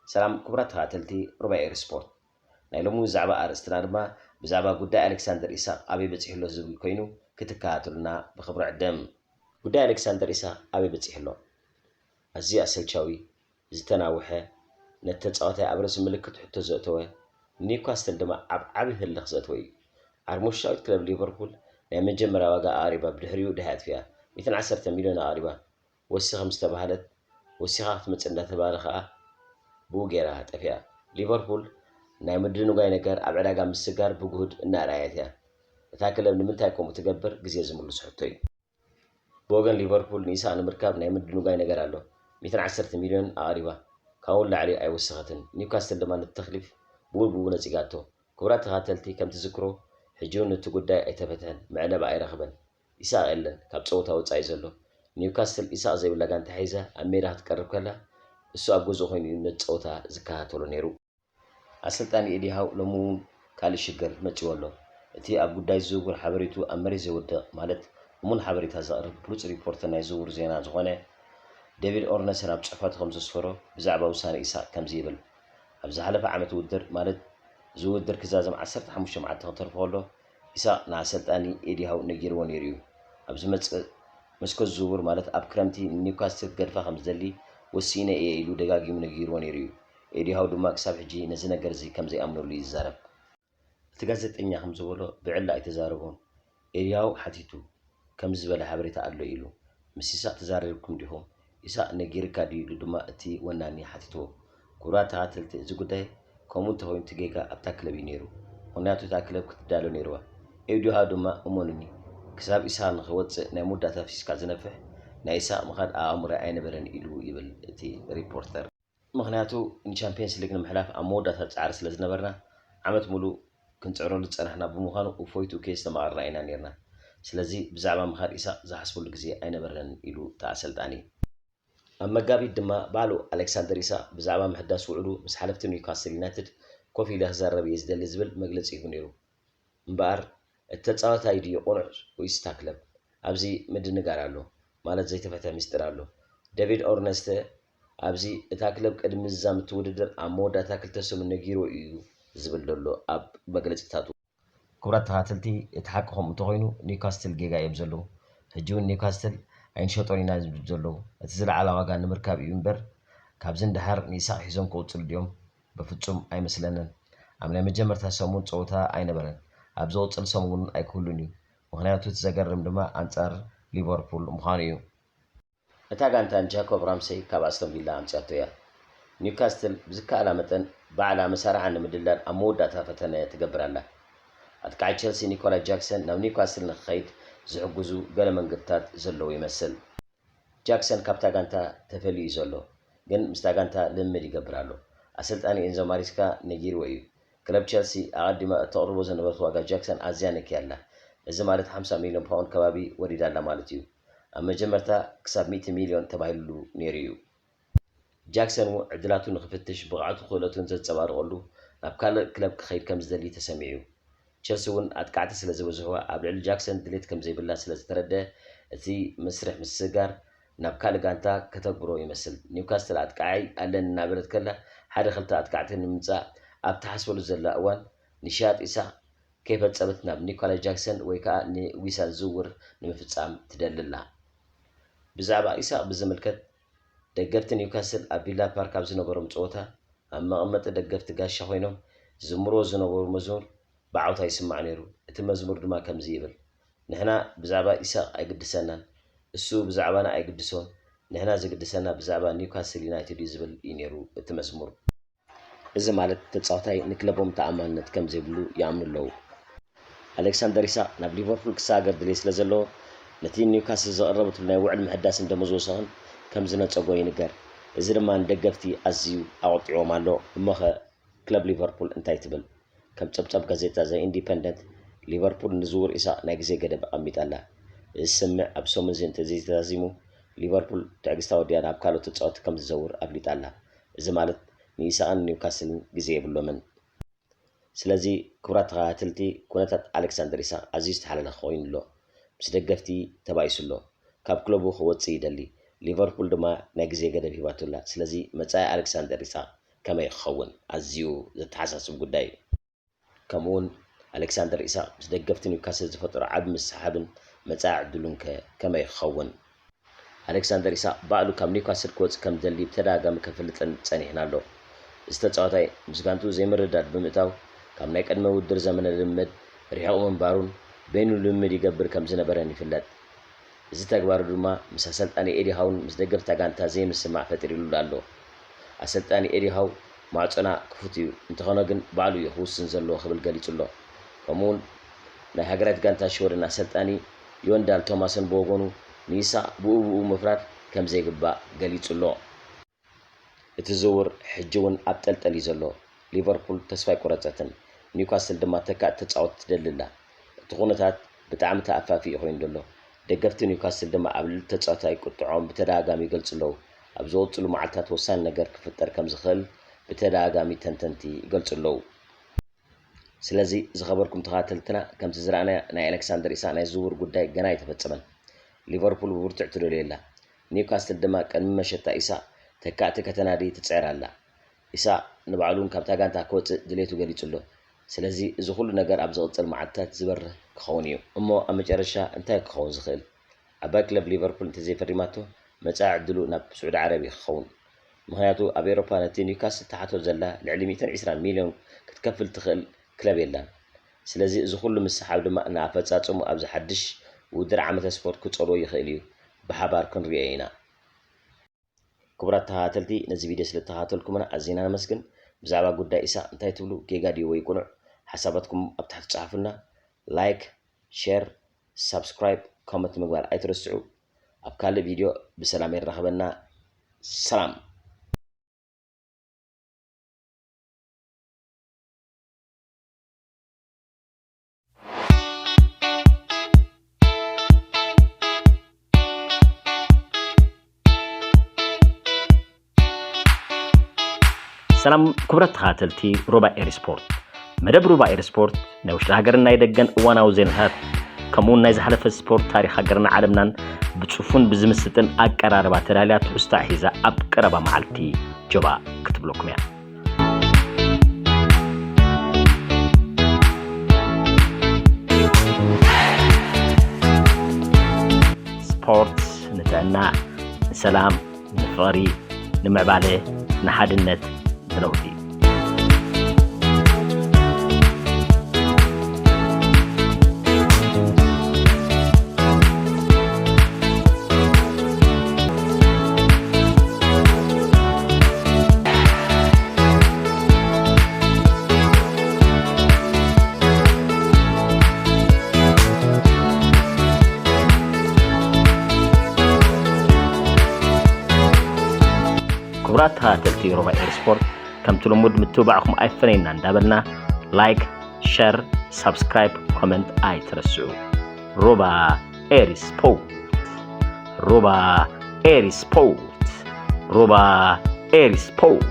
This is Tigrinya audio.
ሰላም ክቡራት ተኸታተልቲ ሩባ ኤሪ ስፖርት። ናይ ሎሚ ዛዕባ ኣርእስትና ድማ ብዛዕባ ጉዳይ ኣሌክሳንደር ኢሳቕ ኣበይ በጺሑ ኣሎ ዝብል ኮይኑ ክትከታተሉና ብኽብሪ ዕድም። ጉዳይ ኣሌክሳንደር ኢሳቕ ኣበይ በጺሑ ኣሎ? ኣዝዩ ኣሰልቻዊ፣ ዝተናውሐ፣ ነቲ ተጻዋታይ ኣብ ርእሲ ምልክት ሕቶ ዘእተወ፣ ንኒውካስትል ድማ ኣብ ዓቢ ህልኽ ዘእተወ እዩ። ዓርሞሽታዊት ክለብ ሊቨርፑል ናይ መጀመርያ ዋጋ ኣቕሪባ ብድሕሪኡ ድሃይ ኣጥፊኣ፣ ሚእትን ዓሰርተ ሚልዮን ኣቕሪባ። ወሲኻ ምስ ተባህለት፣ ወሲኻ ክትመጽእ እንዳተባህለ ከኣ ብኡ ገይራ ጠፊኣ። ሊቨርፑል ናይ ምድንጓይ ነገር ኣብ ዕዳጋ ምስጋር ብግሁድ እናረኣየት እያ። እታ ክለብ ንምንታይ ከምኡ ትገብር ግዜ ዝምልሶ ሕቶ እዩ። ብወገን ሊቨርፑል ንኢሳቕ ንምርካብ ናይ ምድንጓይ ነገር ኣሎ። ሚእትን ዓሰርተ ሚልዮን ኣቕሪባ፣ ካብኡ ንላዕሊ ኣይወሰኸትን። ኒውካስትል ድማ ነቲ ተኽሊፍ ብኡ ብኡ ነጺጋቶ። ክቡራት ተኸታተልቲ ከም ትዝክሮ፣ ሕጂ እውን እቲ ጉዳይ ኣይተፈትሐን፣ መዕለቢ ኣይረኸበን። ኢሳቕ የለን፣ ካብ ጸወታ ወጻኢ ዘሎ። ኒውካስትል ኢሳቕ ዘይብላ ጋንታ ሒዛ ኣብ ሜዳ ክትቀርብ ከላ፣ እሱ ኣብ ገዝኡ ኮይኑ እዩ ነቲ ጸወታ ዝከታተሎ ነይሩ። ኣሰልጣኒ ኤዲ ሃው ሎሚ እውን ካልእ ሽግር መጺዎ ኣሎ። እቲ ኣብ ጉዳይ ዝውውር ሓበሬቱ ኣብ መሬት ዘይወድቕ፣ ማለት እሙን ሓበሬታ ዘቕርብ ብሉጽ ሪፖርተር ናይ ዝውውር ዜና ዝኾነ ዴቪድ ኦርነሰን ኣብ ጽሑፋቱ ከም ዘስፈሮ፣ ብዛዕባ ውሳነ ኢሳቕ ከምዚ ይብል። ኣብ ዝሓለፈ ዓመት ውድድር፣ ማለት እዚ ውድድር ክዛዘም ዓሰርተ ሓሙሽተ መዓልቲ ክተርፎ ከሎ፣ ኢሳቕ ንኣሰልጣኒ ኤዲ ሃው ነጊርዎ ነይሩ እዩ። ኣብ ዝመጽእ መስኮት ዝውውር፣ ማለት ኣብ ክረምቲ፣ ንኒውካስትል ክገድፋ ከም ዝደሊ ወሲነ እየ ኢሉ ደጋጊሙ ነጊርዎ ነይሩ እዩ። ኤዲ ሃው ድማ ክሳብ ሕጂ ነዚ ነገር እዚ ከም ዘይኣምነሉ እዩ ዝዛረብ። እቲ ጋዜጠኛ ከም ዝበሎ፣ ብዕሊ ኣይተዛረቦን። ኤዲ ሃው ሓቲቱ፣ ከምዚ ዝበለ ሓበሬታ ኣሎ ኢሉ። ምስ ኢሳቕ ተዛሪብኩም ዲኹም? ኢሳቕ ነጊርካ ድዩ? ኢሉ ድማ እቲ ወናኒ ሓቲትዎ። ክቡራት ተኸታተልቲ፣ እዚ ጉዳይ ከምኡ እንተኾይኑ፣ እቲ ጌጋ ኣብታ ክለብ እዩ ነይሩ። ምኽንያቱ፣ እታ ክለብ ክትዳሎ ነይርዋ። ኤዲ ሃው ድማ፣ እመኑኒ፣ ክሳብ ኢሳቕ ንኽወጽእ ናይ መወዳእታ ፊስካ ዝነፍሕ ናይ ኢሳቕ ምኻድ ኣብ ኣእምሮይ ኣይነበረን ኢሉ ይብል እቲ ሪፖርተር። ምኽንያቱ፣ ንቻምፕየንስ ሊግ ንምሕላፍ ኣብ መወዳእታ ጻዕሪ ስለ ዝነበርና፣ ዓመት ሙሉእ ክንጽዕረሉ ዝጸናሕና ብምዃኑ፣ እፎይትኡ ከየስተማቐርና ኢና ነይርና። ስለዚ፣ ብዛዕባ ምኻድ ኢሳቕ ዝሓስበሉ ግዜ ኣይነበረን ኢሉ እቲ ኣሰልጣኒ። ኣብ መጋቢት ድማ ባዕሉ ኣሌክሳንደር ኢሳቕ ብዛዕባ ምሕዳስ ውዕሉ ምስ ሓለፍቲ ኒውካስል ዩናይትድ ኮፍ ኢለ ክዛረብ እየ ዝደሊ ዝብል መግለጺ ሂቡ ነይሩ። እምበኣር፣ እቲ ተጻዋታይ ድዩ ቅኑዕ ወይስ እታ ክለብ? ኣብዚ ምድንጋር ኣሎ፣ ማለት ዘይተፈትሐ ምስጢር ኣሎ። ዴቪድ ኦርነስተ ኣብዚ፣ እታ ክለብ ቅድሚ ምዝዛም እቲ ውድድር ኣብ መወዳእታ ክልተ ሰሙን ነጊርዎ እዩ ዝብል ዘሎ ኣብ መግለጺታቱ። ክቡራት ተኸታተልቲ፣ እቲ ሓቂ ከምኡ እንተኾይኑ፣ ኒውካስትል ጌጋ እዮም ዘለዉ። ሕጂ እውን ኒውካስትል ኣይንሸጦን ኢና ዝብሉ ዘለዉ። እቲ ዝለዓለ ዋጋ ንምርካብ እዩ እምበር፣ ካብዚ ንደሓር ንኢሳቕ ሒዞም ክቕጽሉ ድዮም? በፍጹም ኣይመስለንን። ኣብ ናይ መጀመርታ ሰሙን ጸወታ ኣይነበረን። ኣብ ዝቕጽል ሰሙን እውን ኣይክህሉን እዩ። ምኽንያቱ እቲ ዘገርም ድማ ኣንጻር ሊቨርፑል ምዃኑ እዩ። እታ ጋንታ ንጃኮብ ራምሰይ ካብ ኣስቶን ቪላ ኣምጺኣቶ እያ። ኒውካስትል ብዝከኣላ መጠን ባዕላ መሳርዓ ንምድልዳል ኣብ መወዳእታ ፈተነ ትገብር ኣላ። ኣጥቃዒ ቸልሲ ኒኮላይ ጃክሰን ናብ ኒውካስትል ንክኸይድ ዝሕግዙ ገለ መንገድታት ዘለዉ ይመስል። ጃክሰን ካብታ ጋንታ ተፈልዩ እዩ ዘሎ፣ ግን ምስታ ጋንታ ልምምድ ይገብር ኣሎ። ኣሰልጣኒ ኤንዞ ማሪስካ ነጊርዎ እዩ። ክለብ ቸልሲ ኣቐዲማ እተቕርቦ ዝነበረት ዋጋ ጃክሰን ኣዝያ ነኪያ ኣላ። እዚ ማለት ሓምሳ ሚልዮን ፓውንድ ከባቢ ወሪዳ ኣላ ማለት እዩ። ኣብ መጀመርታ ክሳብ ሚእቲ ሚልዮን ተባሂሉሉ ነይሩ እዩ። ጃክሰን እውን ዕድላቱ ንኽፍትሽ፣ ብቕዓቱ ክእለቱን ዘንጸባርቐሉ ናብ ካልእ ክለብ ክኸይድ ከም ዝደሊ ተሰሚዑ እዩ። ቸልሲ እውን ኣጥቃዕቲ ስለ ዝበዝሕዋ ኣብ ልዕሊ ጃክሰን ድሌት ከም ዘይብላ ስለ ዝተረድአ፣ እቲ መስርሕ ምስግጋር ናብ ካልእ ጋንታ ከተግብሮ ይመስል። ኒውካስትል ኣጥቃዓይ ኣለኒ እናበለት ከላ፣ ሓደ ክልተ ኣጥቃዕቲ ንምምጻእ ኣብ ትሓስበሉ ዘላ እዋን፣ ንሽያጥ ኢሳቕ ከይፈጸመት ናብ ኒኮላይ ጃክሰን ወይ ከኣ ንዊሳን ዝውውር ንምፍጻም ትደሊ ኣላ። ብዛዕባ ኢሳቕ ብዝምልከት፣ ደገፍቲ ኒውካስል ኣብ ቪላ ፓርክ ኣብ ዝነበሮም ጸወታ፣ ኣብ መቐመጢ ደገፍቲ ጋሻ ኮይኖም ዝዝምርዎ ዝነበሩ መዝሙር ብዓውታ ይስማዕ ነይሩ። እቲ መዝሙር ድማ ከምዚ ይብል፣ "ንሕና ብዛዕባ ኢሳቕ ኣይግድሰናን፣ እሱ ብዛዕባና ኣይግድሶን፣ ንሕና ዝግድሰና ብዛዕባ ኒውካስል ዩናይትድ እዩ" ዝብል እዩ ነይሩ እቲ መዝሙር። እዚ ማለት ተጻዋታይ ንክለቦም ተኣማንነት ከም ዘይብሉ ይኣምኑ ኣለዉ። ኣሌክሳንደር ኢሳቕ ናብ ሊቨርፑል ክሰጋገር ድሌት ስለ ዘለዎ፣ ነቲ ኒውካስል ዘቕረበትሉ ናይ ውዕል ምሕዳስን ደሞዝ ወሰኽን ከም ዝነጸጎ ይንገር። እዚ ድማ ንደገፍቲ ኣዝዩ ኣቖጢዕዎም ኣሎ። እሞኸ ክለብ ሊቨርፑል እንታይ ትብል? ከም ጸብጻብ ጋዜጣ ዘ ኢንዲፐንደንት፣ ሊቨርፑል ንዝውውር ኢሳቕ ናይ ግዜ ገደብ ኣቐሚጣ ኣላ። እዚ ስምምዕ ኣብ ሰሙን እዚ እንተዘይተዛዚሙ፣ ሊቨርፑል ትዕግስታ ወዲኣ ናብ ካልኦት ተጻወትቲ ከም ዝዘውር ኣፍሊጣ ኣላ። እዚ ማለት ንኢሳቕን ኒውካስልን ግዜ የብሎምን። ስለዚ ክቡራት ተኸታተልቲ፣ ኩነታት ኣሌክሳንደር ኢሳቕ ኣዝዩ ዝተሓላለኸ ኮይኑ ኣሎ። ምስ ደገፍቲ ተባኢሱ ኣሎ። ካብ ክለቡ ክወጽእ ይደሊ። ሊቨርፑል ድማ ናይ ግዜ ገደብ ሂባቶ ኣላ። ስለዚ መጻኢ ኣሌክሳንደር ኢሳቕ ከመይ ክኸውን ኣዝዩ ዘተሓሳስብ ጉዳይ እዩ። ከምኡውን ኣሌክሳንደር ኢሳቕ ምስ ደገፍቲ ኒውካስል ዝፈጠሮ ዓቢ ምስሓብን መጻኢ ዕድሉን ከ ከመይ ክኸውን? ኣሌክሳንደር ኢሳቕ ባዕሉ ካብ ኒውካስል ክወጽእ ከም ዝደሊ ብተደጋጋሚ ከፍልጠን ጸኒሕን ኣሎ። እዚ ተጻዋታይ ምስ ጋንትኡ ዘይምርድዳድ ብምእታው ካብ ናይ ቅድመ ውድድር ዘመነ ልምምድ ርሒቑ ምንባሩን በይኑ ልምምድ ይገብር ከም ዝነበረን ይፍለጥ። እዚ ተግባሩ ድማ ምስ ኣሰልጣኒ ኤዲ ሃውን ምስ ደገፍታ ጋንታ ዘይምስማዕ ፈጢሩሉ ኣሎ። ኣሰልጣኒ ኤዲ ሃው ማዕጾና ክፉት እዩ፣ እንተኾነ ግን ባዕሉ እዩ ክውስን ዘለዎ ክብል ገሊጹ ኣሎ። ከምኡውን ናይ ሃገራዊት ጋንታ ሽወደን ኣሰልጣኒ ዮንዳል ቶማሰን ብወገኑ ንኢሳቕ ብኡ ብኡ ምፍራድ ከም ዘይግባእ ገሊጹ ኣሎ። እቲ ዝውውር ሕጂ እውን ኣብ ጠልጠል እዩ ዘሎ። ሊቨርፑል ተስፋ ኣይቆረጸትን፣ ኒውካስል ድማ ተካእቲ ተጻወትቲ ትደሊ ኣላ። እቲ ኩነታት ብጣዕሚ ተኣፋፊ እዩ ኮይኑ ዘሎ። ደገፍቲ ኒውካስል ድማ ኣብ ልዕሊ ተጻዋታይ ቁጥዖም ብተደጋጋሚ ይገልጹ ኣለዉ። ኣብ ዝቕጽሉ መዓልታት ወሳኒ ነገር ክፍጠር ከም ዝኽእል ብተደጋጋሚ ተንተንቲ ይገልጹ ኣለዉ። ስለዚ ዝኸበርኩም ተኸታተልትና፣ ከምቲ ዝረኣናዮ ናይ ኣሌክሳንደር ኢሳቕ ናይ ዝውውር ጉዳይ ገና ኣይተፈጸመን። ሊቨርፑል ብብርቱዕ ትደልዮ ኣላ። ኒውካስትል ድማ ቅድሚ መሸጣ ኢሳቕ ተካእቲ ከተናዲ ትጽዕር ኣላ። ኢሳቕ ንባዕሉ እውን ካብታ ጋንታ ክወጽእ ድሌቱ ገሊጹ ኣሎ። ስለዚ እዚ ኩሉ ነገር ኣብ ዝቕጽል መዓልትታት ዝበርህ ክኸውን እዩ። እሞ ኣብ መጨረሻ እንታይ ክኸውን ዝኽእል? ዓባይ ክለብ ሊቨርፑል እንተዘይፈሪማቶ መጻኢ ዕድሉ ናብ ስዑዲ ዓረብ እዩ ክኸውን። ምኽንያቱ ኣብ ኤውሮፓ ነቲ ኒውካስል ትሓቶ ዘላ ልዕሊ ሚእትን ዕስራን ሚልዮን ክትከፍል ትኽእል ክለብ የላን። ስለዚ እዚ ኩሉ ምስሓብ ድማ ንኣፈጻጽሙ ኣብዚ ሓድሽ ውድድር ዓመተ ስፖርት ክጸልዎ ይኽእል እዩ። ብሓባር ክንሪኦ ኢና። ክቡራት ተኸታተልቲ፣ ነዚ ቪድዮ ስለ እተኸታተልኩምና ኣዚና ነመስግን። ብዛዕባ ጉዳይ ኢሳቕ እንታይ ትብሉ? ጌጋ ድዩ ወይ ቅኑዕ? ሓሳባትኩም ኣብ ታሕቲ ጸሓፉልና። ላይክ፣ ሼር፣ ሳብስክራይብ፣ ኮመንት ምግባር ኣይትረስዑ። ኣብ ካልእ ቪድዮ ብሰላም የራኽበና። ሰላም። ሰላም ክቡራት ተኸታተልቲ ሩባ ኤሪ ስፖርት። መደብ ሩባ ኤሪ ስፖርት ናይ ውሽጢ ሃገርን ናይ ደገን እዋናዊ ዜናታት፣ ከምኡውን ናይ ዝሓለፈ ስፖርት ታሪኽ ሃገርና ዓለምናን ብጽፉን ብዝምስጥን ኣቀራርባ ተዳልያ ትሕዝቶኣ ሒዛ ኣብ ቀረባ መዓልቲ ጆባ ክትብለኩም እያ። ስፖርት ንጥዕና፣ ንሰላም፣ ንፍቕሪ፣ ንምዕባለ፣ ንሓድነት፣ ንለውጢ። ክቡራት ተኸታተልቲ ሩባ ኤር ስፖርት፣ ከምቲ ልሙድ ምትብባዕኹም ኣይፈነየና እንዳበልና፣ ላይክ፣ ሸር፣ ሳብስክራይብ፣ ኮመንት ኣይትረስዑ። ሩባ ኤር ስፖርት፣ ሩባ ኤር ስፖርት፣ ሩባ ኤር ስፖርት።